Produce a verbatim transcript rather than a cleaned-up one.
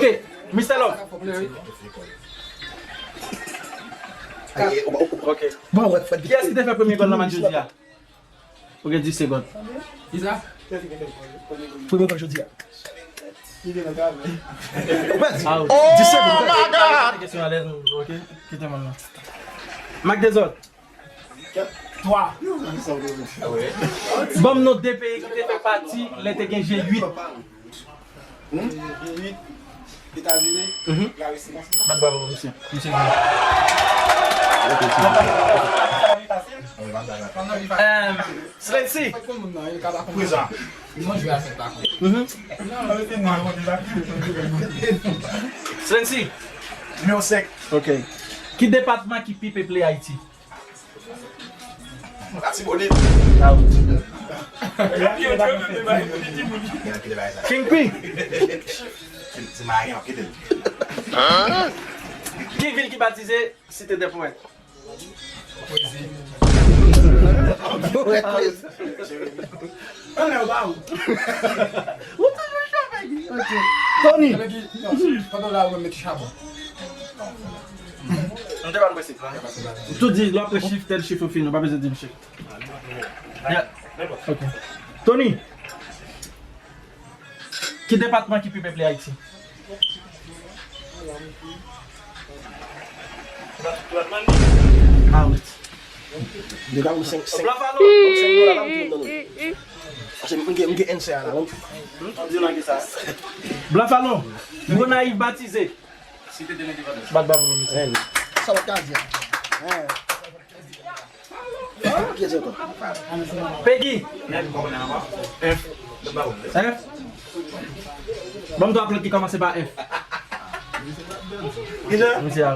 Ok, Mister Love. Ok. Bon, wè, Fred. Kiyès ki te fè premye gòl nan match jodi a? Ou gen dis segonn. Kisa? Premye gòl jodi a. Ou pèdi. Ah, wi. Dis segonn. Oh my God! Kesyon alèz, ok? Kite mwen la. Mak dezòd. Twa. Ban m non de peyi ki te fè pati lè te gen G uit. Hmm? G uit, Etazini, Larisi. Bat bravo pou misye. Misye gen. Em, Slensi. Prezan. Mhm. Slensi. Nimewo senk. Ok. Ki depatman ki pi peple Ayiti? Latibonit. King P. Ti Maryan, kite l. Ki vil ki batize Cité des Poètes? Poète, poète. Anlè w ba ou. Ou toujou chofè, Guy. Ok. Tony. Pandan w la, ou mete chabon. M te pa prese. Ou tou di, lè w ap chif, tèl chif ou fini, ou pa bezwen di m chif. Yeah. Ok. Tony. Ki depatman ki pi peple Ayiti? Ah, wi. Deja ou senk, senk, senk dola la, ou te nan nou. Paske m gen, m gen answer la, non? Blan Falon, Gonayiv batize. Bat bravo pou misye. Sa w ka di a? Pegi. F. F. Ban m twa plant ki kòmanse pa F. Misye a.